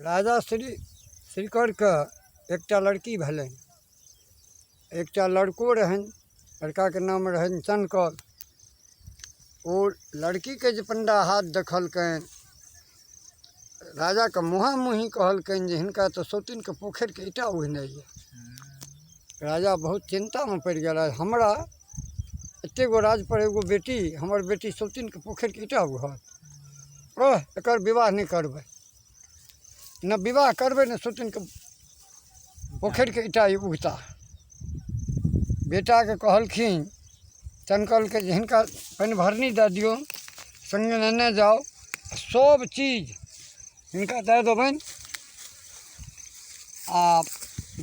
राजा श्री श्रीकरके एकटा लड़की भेलनि एकटा लड़को रहनि लड़काके नाम रहनि चनकल ओ लड़कीके जे पण्डा हाथ देखलकनि राजाके मुँहा मुँही कहलकनि जे हिनका तऽ सौतिनके पोखरिके ईंटा उघने यऽ राजा बहुत चिन्तामे पड़ि गेला हमरा एतेक गो राजपर एगो बेटी हमर बेटी सौतिनके पोखरिके ईंटा उघत ओह एकर विवाह नहि करबै ने विवाह करबै ने सौतिनके पोखरिके ईंटा ई उघता बेटाके कहलखिन चनकलके जे हिनका पानि भरनी दए दियौ सङ्गे नेने जाउ सब चीज हिनका दए देबनि आ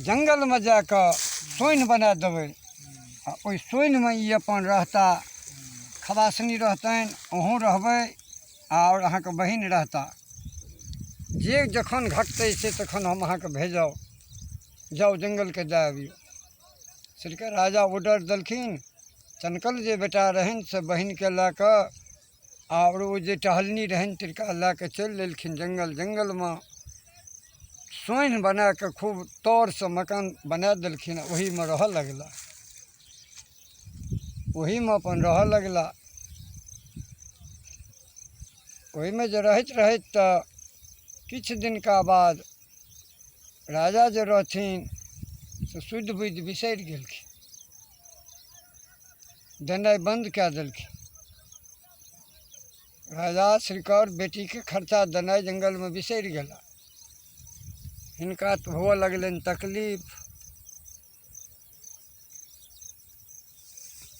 जङ्गलमे जा कऽ सोनि बना देबै आ ओहि सोनिमे ई अपन रहता खबासनी रहतनि अहूँ रहबै आओर अहाँके बहिन रहता जे जखन घटतै से तखन हम अहाँके भेजब जाउ जङ्गलके दए अबियौ श्रीकर राजा ऑर्डर देलखिन चनकल जे बेटा रहनि से बहिनके लए कऽ आओर ओ जे टहलनी रहनि तिनका लए कऽ चलि लेलखिन जङ्गल जङ्गलमे सोनि बना कऽ खूब तरसँ मकान बना देलखिन ओहीमे रहऽ लगला ओहीमे अपन रहऽ लगला ओहिमे जे रहैत रहैत तऽ किछु दिनका बाद राजा जे रहथिन से सुधि बुधि बिसरि गेलखिन देनाइ बन्द कए देलखिन राजा श्रीकर बेटीके खर्चा देनाइ जङ्गलमे बिसरि गेला हिनका तऽ हुअ लगलनि तकलीफ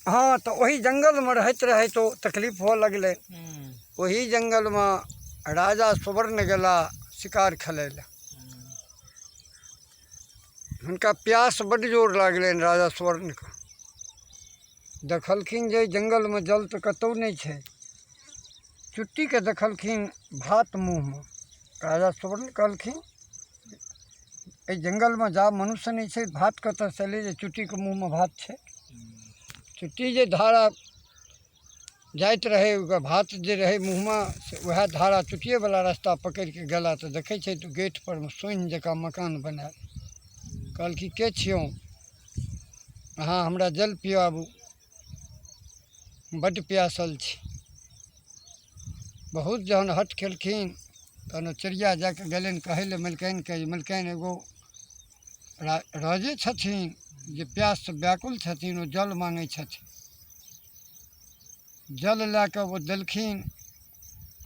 हँ तऽ ओही जङ्गलमे रहैत रहैत ओ तकलीफ हुअ लगलै ओही जङ्गलमे राजा सुवर्ण गेला शिकार खेलै लए हुनका प्यास बड्ड जोर लागलनि राजा सुवर्णके देखलखिन जे जङ्गलमे जल तऽ कतहु नहि छै चुट्टीके देखलखिन भात मुँहमे राजा सुवर्ण कहलखिन एहि जङ्गलमे जा मनुष्य नहि छै भात कतऽसँ एलै जे चुट्टीके मुँहमे भात छै चुट्टी जे धारा जाइत रहै ओकर भात जे रहै मुँहमे से वएह धारा चुट्टिएवला रस्ता पकड़िके गेला तऽ देखै छै तऽ गेटपर मे सोनि जकाँ मकान बनायल कहलखिन के छियौ अहाँ हमरा जल पियाबू बड्ड प्यासल छी बहुत जहन हट केलखिन तहन ओ चिड़िया जाके गेलनि कहै लए मलिकानिके जे मलिकानि एगो राजे छथिन जे प्याससँ व्याकुल छथिन ओ जल माँगै छथिन जल लए कऽ ओ देलखिन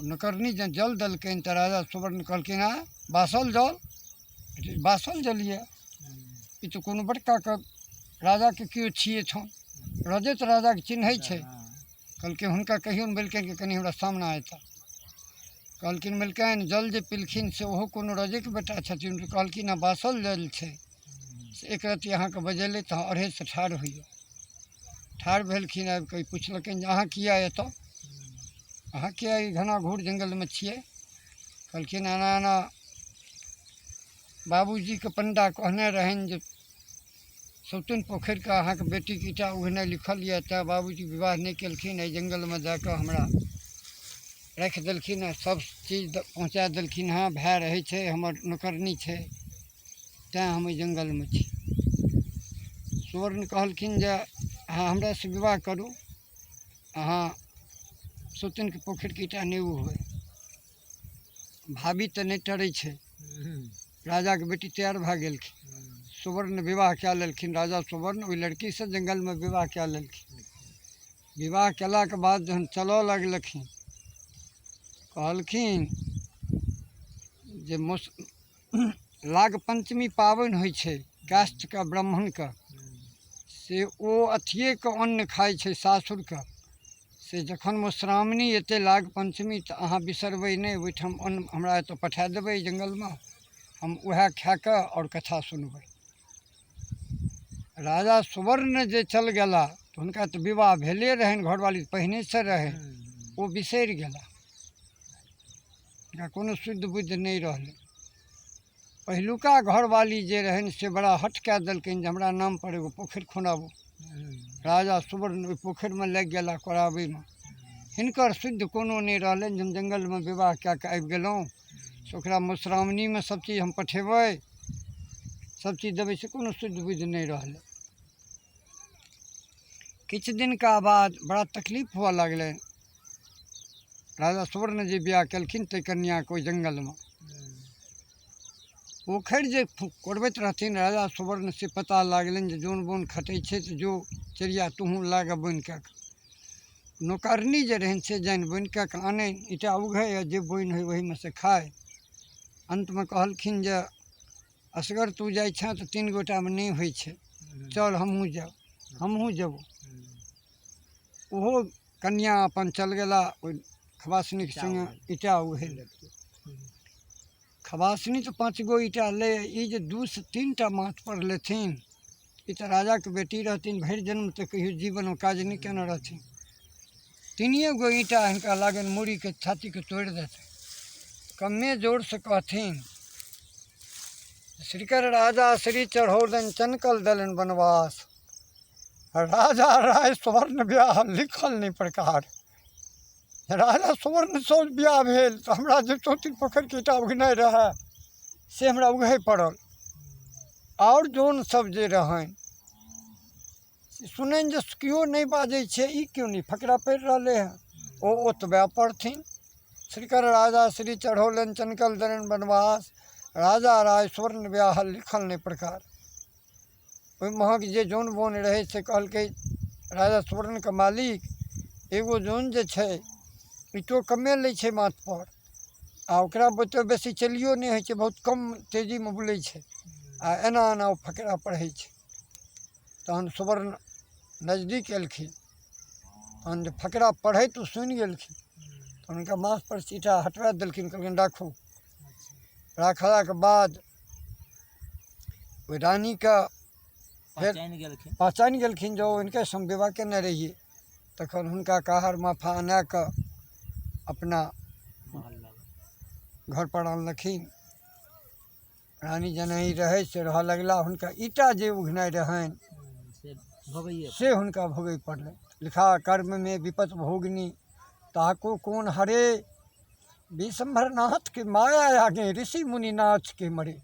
नौकरनी जँ जल देलकनि तऽ राजा सुवर्ण कहलखिन आँय बासल जल बासल जल यऽ ई तऽ कोनो बड़काके राजाके केओ छियै छौं रजे तऽ राजाके चिन्है छै कहलकै हुनका कहियौन मलिकानिके कनि हमरा सामना अयता कहलखिन मलिकानि जल जे पिलखिन से ओहो कोनो रजेके बेटा छथिन तऽ कहलखिन हँ बासल जल छै से एक रत्ती अहाँके बजेलै तऽ अहाँ अढ़ेसँ ठाढ़ होइयौ ठाढ़ भेलखिन आबि कऽ ई पुछलकनि जे अहाँ किया एतऽ अहाँ किया ई घना घोर जङ्गलमे छियै कहलखिन एना एना बाबूजीके पण्डा कहने रहनि जे सौतन पोखरिके अहाँके बेटीके ईंटा उघनाइ लिखल यऽ तैँ बाबूजी विवाह नहि केलखिन एहि जङ्गलमे जा कऽ हमरा राखि देलखिन हँ सब चीज पहुँचा देलखिन हँ भाय रहै छै हमर नौकरनी छै तैँ हम एहि जङ्गलमे छी सुवर्ण कहलखिन जे अहाँ हमरासँ विवाह करू अहाँ सौतनके पोखरिके ईंटा नहि उघबै भाभी तऽ नहि टरै छै राजाके बेटी तैयार भए गेलखिन सुवर्ण विवाह कए लेलखिन राजा सुवर्ण ओहि लड़कीसँ जङ्गलमे विवाह कए लेलखिन विवाह कयलाके बाद जहन चलऽ लगलखिन कहलखिन जे मौस नाग पञ्चमी पाबनि होइ छै काष्ठके ब्राह्मणके से ओ अथिएके अन्न खाइ छै सासुरके से जखन मधुश्रावणी एतै नाग पञ्चमी तऽ अहाँ बिसरबै नहि ओहिठाम अन्न हमरा एतऽ पठा देबै जङ्गलमे हम वएह खाकऽ आओर कथा सुनबै राजा सुवर्ण जे चल गेला तऽ हुनका तऽ विवाह भेले रहनि घरवाली पहिनेसँ रहनि ओ बिसरि गेला हुनका कोनो शुद्ध बुद्धि नहि रहलै पहिलुका घरवाली जे रहनि से बड़ा हठ कए देलकनि जे हमरा नामपर एगो पोखरि खुनाबू राजा सुवर्ण ओहि पोखरिमे लागि गेला कोराबैमे हिनकर शुद्ध कोनो नहि रहलनि जे हम जङ्गलमे विवाह कए कऽ आबि गेलहुँ से ओकरा मधुश्रावणीमे सभचीज हम पठेबै, सभचीज देबै, से कोनो सुधि बुधि नहि रहलै। किछु दिनका बाद बड़ा तकलीफ हुअ लगलनि। राजा सुवर्ण जे बियाह केलखिन ताहि कन्याके ओहि जङ्गलमे पोखरि जे कोड़बैत रहथिन राजा सुवर्ण, से पता लागलनि जे जौन बोन खटै छै, तऽ जो चिड़िया तोहूँ लाग बोनि कए कऽ। नौकरनी जे रहनि से जानि बोनि कए कऽ आननि, ईंटा उघै आ जे बोनि होइ ओहिमे से खाइ। अन्तमे कहलखिन जे असगर तू जाइ छेँ तऽ तीन गोटामे नहि होइ छै, चल हमहूँ जायब, हमहूँ जेबौ। ओहो कन्या अपन चल गेला ओहि खबासनीके सङ्गे ईंटा उघै लए। खबासनी तऽ 5 गो ईंटा लै, ई जे 2 से 3 टा माथपर लेथिन, ई तऽ राजाके बेटी रहथिन, भरि जन्म तऽ कहियो जीवनमे काज नहि केने रहथिन। 3 गो ईंटा हिनका लागनि मूड़ीके छातीके तोड़ि देतनि। कमे जोरसँ कहथिन, श्रीकर राजा श्री चढ़ौलनि चनकल देलनि वनवास, राजा राय सुवर्ण ब्याह लिखल नहि प्रकार। राजा सुवर्ण सँ बियाह भेल तऽ हमरा जे चौथी पोखरिके ईंटा उघनाइ रहए से हमरा उघै पड़ल। आओर जौन सब जे रहनि से सुननि जे केओ नहि बाजै छै, ई क्यों नहि फकरा पढ़ि रहलै हँ, ओ ओतबे पढ़थिन। श्रीकर राजा श्री चढ़ौलनि चनकल देलनि वनवास, राजा राय स्वर्ण ब्याह लिखल नहि प्रकार। ओहि महक जे जौन बोन रहै से कहलकै राजा सुवर्णके मालिक, एगो जौन जे छै ईंटो कमे लै छै माथपर आ ओकरा बुते बेसी चलियो नहि होइ छै, बहुत कम तेजीमे बुलै छै आ एना एना ओ फकरा पढ़ै छै। तहन सुवर्ण नजदीक एलखिन, तहन जे फकरा पढ़ैत ओ सुनि गेलखिन, तहन हुनका माथपर सँ ईंटा हटबा देलखिन, कहलखिन राखू। राखलाके बाद ओहि रानीके फेर पहचानि गेलखिन, पहचानि गेलखिन जे ओ हिनके संग विवाह केने रहियै। तखन हुनका कहार माफा आना कऽ अपना महल लग घर पर आनलखिन। रानी जेनाही रहै से रहऽ लगला। हुनका ईंटा जे उघनाइ रहनि से भोगैए, से हुनका भोगै पड़लनि। लिखा कर्म में विपत भोगनी ताको कोन हरे, विशंभरनाथ के माया आगे ऋषि मुनि नाच के मरे।